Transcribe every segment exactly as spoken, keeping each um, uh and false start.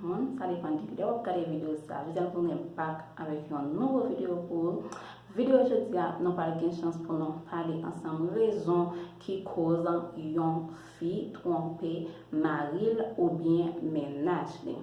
Moun, sa depann de lè w ap gade videyo sa. Jodi a nou tounen back avèk yon nouvo videyo pou ou. Videyo jodi a, nou pral gen chans pou nou pale ansanm rezon ki koz yon fi twonpe mari l oubyen mennaj li.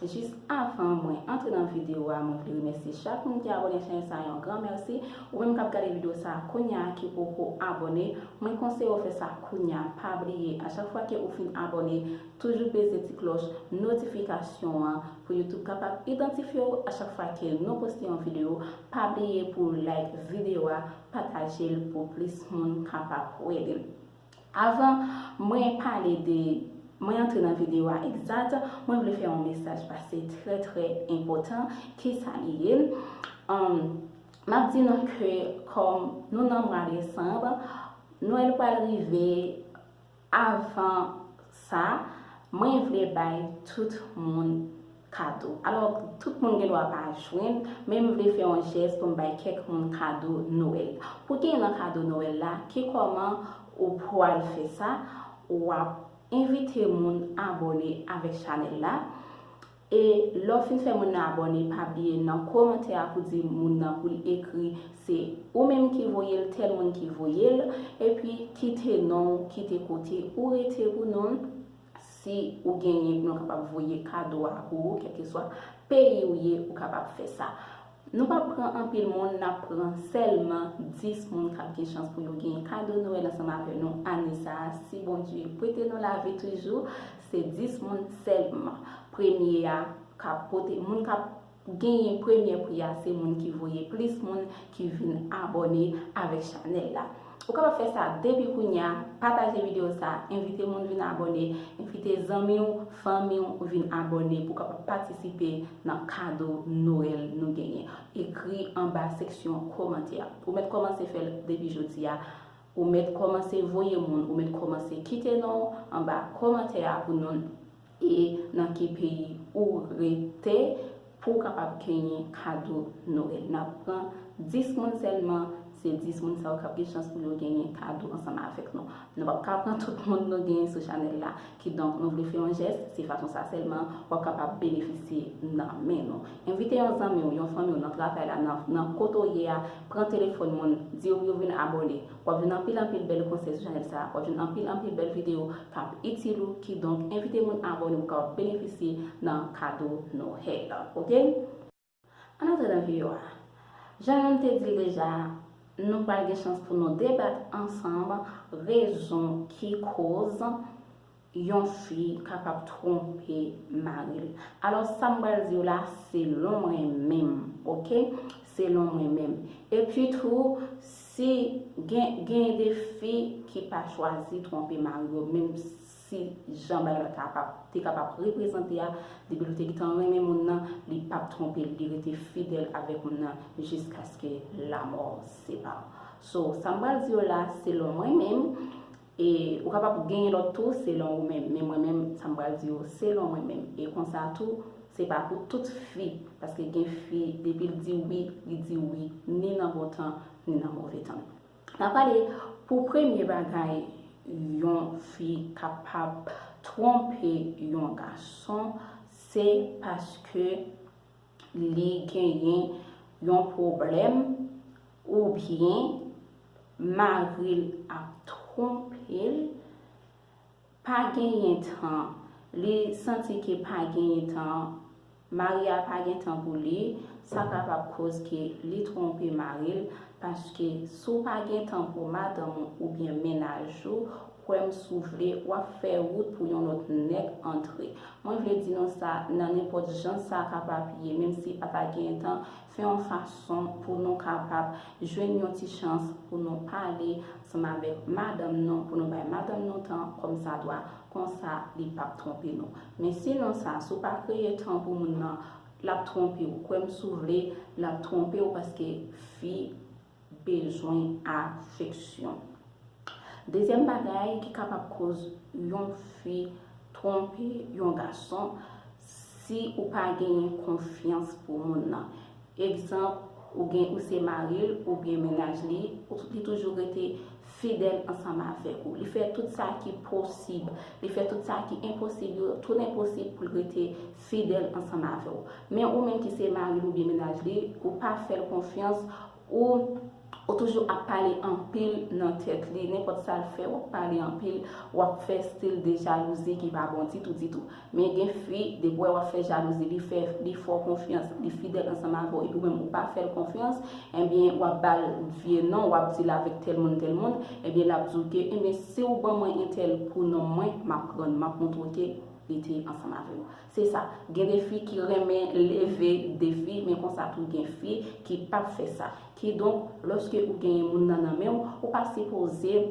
Jis avan mwen antre nan videyo a, mwen vle remèsye chak moun ki abòne chanèl sa a, yon gran mèsi. Ou menm k ap gade videyo sa a kounye a ki poko abòne, mwen konseye w fè sa kounye a. Pa bliye, a chak fwa ke ou fin abòne, toujou peze ti klòch notifikasyon an pou YouTube kapab idantifye w a chak fwa ke nou poste yon videyo. Pa bliye pou w like videyo a, pataje l pou plis moun kapab wè li. Avan mwen pale de, mwen antre nan videyo a egzat, mwen vle fè yon mesaj pase trè, trè enpòtan. Kisa li ye? Ahn, m ap di nou ke kòm nou nan mwa desanm, Nwèl pral rive. Avan sa, mwen vle bay tout moun kado. Alò, tout moun gen dwa pa jwenn, men m vle fè yon jès pou m bay kèk moun kado Nwèl. Pou genyen nan kado Nwèl la, ki kòman ou pral fè sa? W ap envite moun abòne avèk chanèl la. E lè w fin fè moun nan abòne, pa bliye nan kòmantè a pou di moun nan pou l ekri se ou menm ki voye l, tèl moun ki voye l, epi kite non w, kite kote ou rete pou nou. Si ou genyen pou nou kapab voye kado a pou ou, kèlkeswa peyi ou ye, ou kapab fè sa. Nou p ap pran anpil moun, n ap pran sèlman dis moun k ap gen chans pou yo genyen kado Nwèl ansanm avè nou ane sa a. Si Bondye prete nou lavi toujou, se dis moun sèlman. Premye a k ap pote, moun k ap genyen premyè pri a, se moun ki voye plis moun ki vin abòne avèk chanèl la. Ou kapab fè sa depi kounye a, pataje videyo sa, envite moun vin abòne, envite zanmi w, fanmi w vin abòne pou w kapab patisipe nan kado Nwèl nou genyen. Ekri anba seksyon kòmantè a. Ou mèt kòmanse fè l depi jodi a. Ou mèt kòmanse voye moun, ou mèt kòmanse kite non w anba kòmantè a pou nou e nan ki peyi ou rete pou w kapab genyen kado Nwèl. N ap pran dis moun sèlman, se dis moun sa yo k ap gen chans pou yo genyen kado ansanm avèk nou. Nou p ap ka pran tout moun nou genyen sou chanèl la. Kidonk, nou vle fè yon jès, se fason sa sèlman w ap kapab benefisye nan men nou. Envite yon zanmi w, yon fanmi w nan travay la, nan, nan kote w ye a, pran telefòn moun, di yo pou yo vin abòne. W ap jwenn anpil, anpil bèl konsèy sou chanèl sa a. W ap jwenn anpil, anpil bèl videyo k ap itil ou. Kidonk, envite moun abòne pou w kapab benefisye nan kado Nwèl. Oke? Ann antre nan videyo a. Jan nou te di l deja, nou pral gen chans pou nou debat ansanm rezon ki koz yon fi kapab twonpe mari l. Alò, sa m pral di w la, selon mwen menm, oke? Selon mwen menm. Epi tou, si gen, gen de fi ki pa chwazi twonpe mari yo, menm si jan bagay la ta pa, te kapab reprezante a, depi l te gentan renmen moun nan, li p ap twonpe l, li rete fidèl avèk moun nan jiskaske lamò separe. So, sa m pral di w la, selon mwen menm, e ou kapab genyen lòt tou, selon ou menm. Men mwen menm, sa m pral di w, selon mwen menm. E konsa tou, se pa pou tout fi, paske gen fi, depi l di wi, li di wi, ni nan bon tan, ni nan move tan. N ap pale pou premye bagay yon fi kapab twonpe yon gason, se paske li genyen yon pwoblèm oubyen mari l ap twonpe l, pa genyen tan, li santi ke pa genyen tan, mari a pa gen tan pou li, sa kapab koz ke li twonpe mari l, paske si w pa gen tan pou madanm ou oubyen mennaj ou, kwè m si w vle, w ap fè wout pou yon lòt nèg antre. Mwen vle di nou sa, nan nenpòt jan sa kapab ye, menm si pa ta genyen tan, fè yon fason pou nou kapab jwenn yon ti chans pou nou pale ansanm avèk madanm nou, pou nou bay madanm nou tan kòmsadwa, konsa li p ap twonpe nou. Men sinon sa, si w pa kreye tan pou moun nan, l ap twonpe w. Kwè m si w vle, l ap twonpe w paske fi bezwen afeksyon. Dezyèm bagay ki kapab koz yon fi twonpe yon gason, si ou pa genyen konfyans pou moun nan. Egzanp, ou gen, ou se mari l oubyen mennaj li, ou, li toujou rete fidèl ansanm avèk ou. Li fè tout sa ki posib. Li fè tout sa ki enposib yo, tou enposib pou l rete fidèl ansanm avè w. Men ou menm ki se mari l oubyen mennaj li, ou pa fè l konfyans, ou, ou toujou ap pale anpil nan tèt li. Nenpòt sa l fè, w ap pale anpil, w ap fè stil de jalouzi ki pa bon ditou, ditou. Men gen fi, depi w wè w ap fè jalouzi, li fè, li fè w konfyans, li fidèl ansanm avè w, epi ou menm ou pa fè l konfyans, ebyen, w ap ba l vye non, w ap di l avèk tèl moun, tèl moun, ebyen, l ap di w ke, ebyen, si w ban mwen entèl pou nonm mwen, m ap pran l, m ap montre w ke li te ansanm avè w. Se sa. Gen de fi ki renmen leve defi, men konsa tou gen fi ki p ap fè sa. Kidonk, lòske ou genyen moun nan nan men w, ou pa sipoze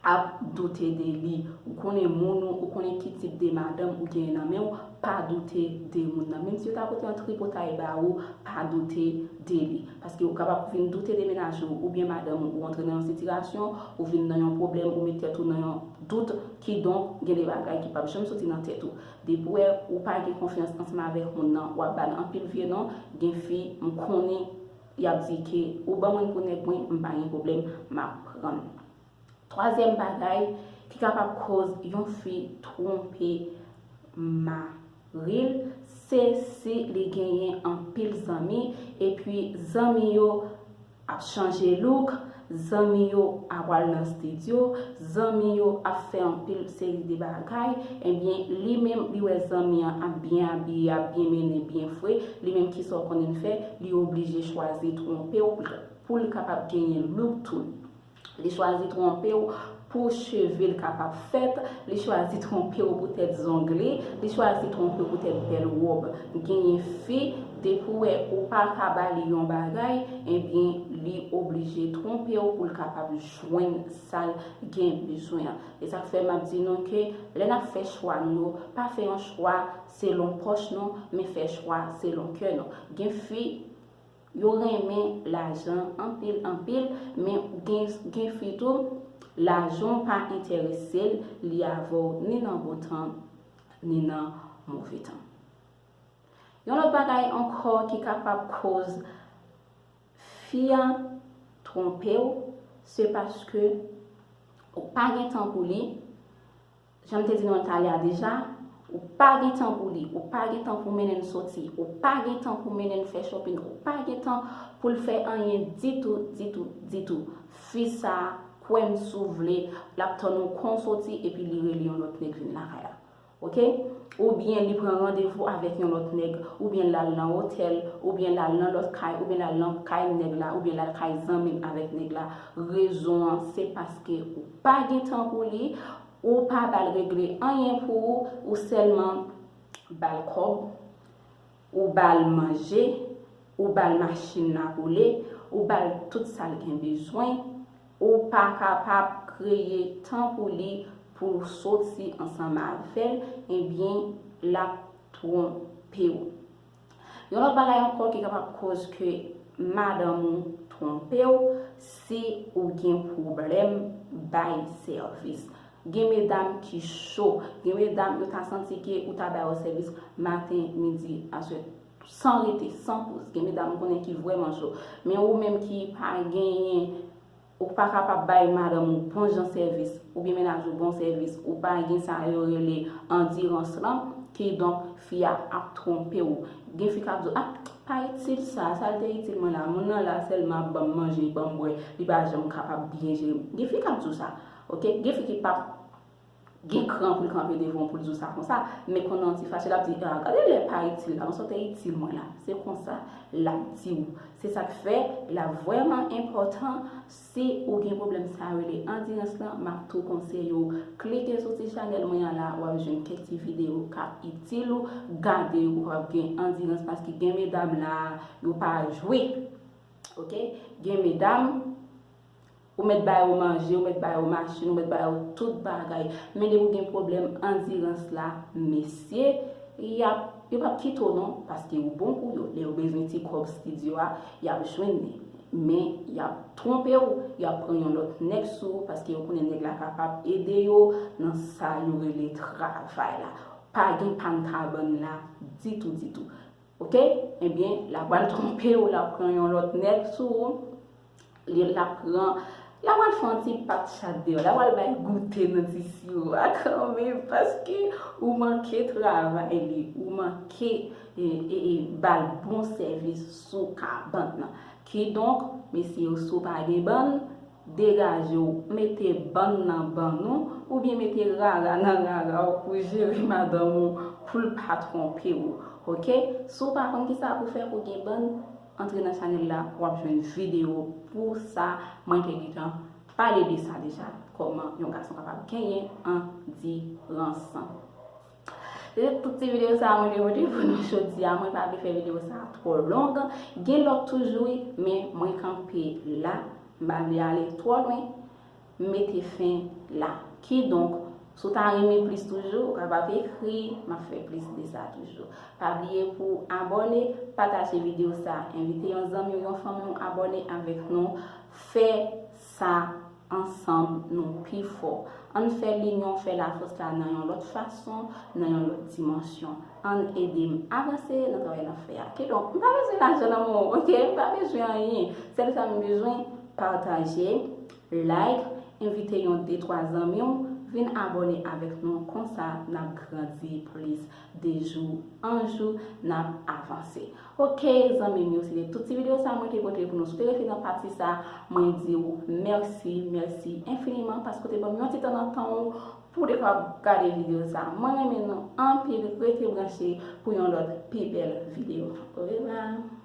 ap doute de li. Ou konnen moun ou, ou konnen ki tip de madanm ou genyen nan men w, pa doute de moun nan. Menm si yo ta pote yon tripotay ba ou, pa doute de li. Paske ou kapab vin doute de mennaj ou, oubyen madanm ou, ou antre nan yon sitiyasyon, ou vin nan yon pwoblèm, ou met tèt ou nan yon dout, kidonk, gen de bagay ki p ap janm soti nan tèt ou. Depi w wè ou pa gen konfyans ansanm avèk moun nan, w ap ba l anpil vye non, gen fi, m konnen, y ap di ke ou ban mwen l pou nèg mwen, m pa gen pwoblèm, m ap pran l. Twazyèm bagay ki kapab koz yon fi twonpe mari l, se si li genyen anpil zanmi, epi zanmi yo ap chanje look, zanmi yo ap al nan estidyo, zanmi yo ap fè anpil seri de bagay, ebyen, li menm, li wè zanmi an ap byen abiye, ap byen mennen, byen fre, li menm, kisa w konnen l fè? Li oblije chwazi twonpe w pou l kapab genyen look tou. Li chwazi twonpe w pou cheve l kapab fèt, li chwazi twonpe w poutèt zong li, li chwazi twonpe w poutèt bèl wòb. Genyen fi, depi w wè ou pa ka ba li yon bagay, ebyen, li oblije twonpe w pou l kapab jwenn sa l gen bezwen an. E sa k fè m ap di nou ke lè n ap fè chwa nou yo, pa fè yon chwa selon pòch nou, men fè chwa selon kè nou. Gen fi, yo renmen lajan anpil, anpil, men gen, gen fi tou, lajan w pa enterese l, li avè w ni nan bon tan, ni nan move tan. Yon lòt bagay ankò ki kapab koz fi a twonpe w, se paske ou pa gen tan pou li, jan m te di nou l talè a deja, ou pa gen tan pou li, ou pa gen tan pou mennen l soti, ou pa gen tan pou mennen l fè shopping, ou pa gen tan pou l fè anyen ditou, ditou, ditou. Fi sa a, kwè m si w vle, l ap tann ou kon w soti epi li rele yon lòt nèg vin lakay la. Oke? Oubyen li pran randevou avèk yon lòt nèg, oubyen l al nan otèl, oubyen l al nan lòt kay, oubyen l al nan kay nèg la, oubyen l al kay zanmi l avèk nèg la. Rezon an, se paske ou pa gen tan pou li, ou pa ba l regle anyen pou ou, ou sèlman ba l kòb, ou ba l manje, ou ba l machin l ap woule, ou ba l tout sa l gen bezwen, ou pa kapab kreye tan pou li pou l soti ansanm avè l, ebyen, l ap twonpe w. Yon lòt bagay ankò ki kapab koz ke madanm ou twonpe w, si ou gen pwoblèm bay sèvis. Gen medam ki cho, gen medam yo ta santi ke ou ta ba yo sèvis maten, midi, aswè, san rete, san poz. Gen medam m konnen ki vrèman cho. Men ou menm ki pa genyen, ou pa kapab bay madanm ou bon jan sèvis, oubyen mennaj ou bon sèvis, ou pa gen sa yo rele andirans lan, kidonk fi a ap twonpe w. Gen fi k ap di w, "Ah, pa itil sa, sa l te itil mwen la, moun nan la sèlman ap ban m manje, ban m bwè, li pa janm kapab byen jere m." Gen fi k ap di w sa, oke? Gen fi ki p ap gen kran pou l kanpe devan w pou l di w sa konsa, men konnen w ti fache, l ap di, "Ah, gade lè pa itil la, konsa w te itil mwen la." Se konsa l ap di w. Se sa k fè l ap vrèman enpòtan, si ou gen pwoblèm sa yo rele andirans lan, m ap tou konseye w klike sou ti chanèl mwen an la, w ap jwenn kèk ti videyo k ap itil ou, gade yo pou w kapab gen andirans, paske gen medam la, yo pa jwe. Oke? Gen medam, ou mèt ba yo manje, ou mèt ba yo machin, ou mèt ba yo tout bagay. Men depi w gen pwoblèm andirans la, mesye, y ap, yo p ap kite w non, paske ou bon pou yo. Lè yo bezwen ti kòb estidyo a, y ap jwenn li. Men y ap twonpe w, y ap pran yon lòt nèg sou ou, paske yo konnen nèg la kapab ede yo nan sa yo rele travay la. Pa gen pàn kabann la ditou, ditou. Oke? Ebyen, l ap pral twonpe w, l ap pran yon lòt nèg sou ou. Li, l ap pran L ap al fè yon ti pat chat deyò, l ap al bay goute nan ti siwo a kanmenm, paske ou manke travay li, ou manke e, e, e, ba l bon sèvis sou kabann nan. Kidonk, mesye yo, si w pa gen bann, degaje w, mete bann nan bann ou, oubyen mete rara nan rara w pou jere madanm ou, pou l pa twonpe w, oke? Si w pa konn kisa pou fè pou gen bann, antre nan chanèl la, w ap jwenn videyo pou sa. Mwen te gentan pale de sa deja, kòman yon gason kapab genyen andirans. Se tout ti videyo sa a mwen te pote pou nou jodi a. Mwen pa vle fè videyo sa a twò long. Gen lòt toujou, wi, men mwen kanpe la. M pa vle ale twò lwen. M mete fen la. Kidonk, si w ta renmen plis toujou, ou kapab ekri, m ap fè plis de sa toujou. Pa bliye pou w abòne, pataje videyo sa a, envite yon zanmi w, yon fanmi w abòne avèk nou. Fè sa ansanm nou pi fò. Ann fè linyon, fè lafòs la nan yon lòt fason, nan yon lòt dimansyon. Ann ede m avanse nan travay n ap fè a. Kidonk, m pa bezwen lajan nan men w, oke? M pa bezwen anyen. Sèl sa m bezwen, pataje, like, envite yon de twa zanmi w, vin abòne avèk nou, konsa n ap grandi plis de jou an jou, n ap avanse. Oke, zanmi m yo, se te tout ti videyo sa mwen te pote pou nou. Si w te rete nan pati sa, mwen di w mèsi, mèsi enfiniman paske w te ban m yon ti tan nan tan w pou w te kapab gade videyo sa. Mwen renmen nou anpil, rete branche pou yon lòt pi bèl videyo. Orevwa.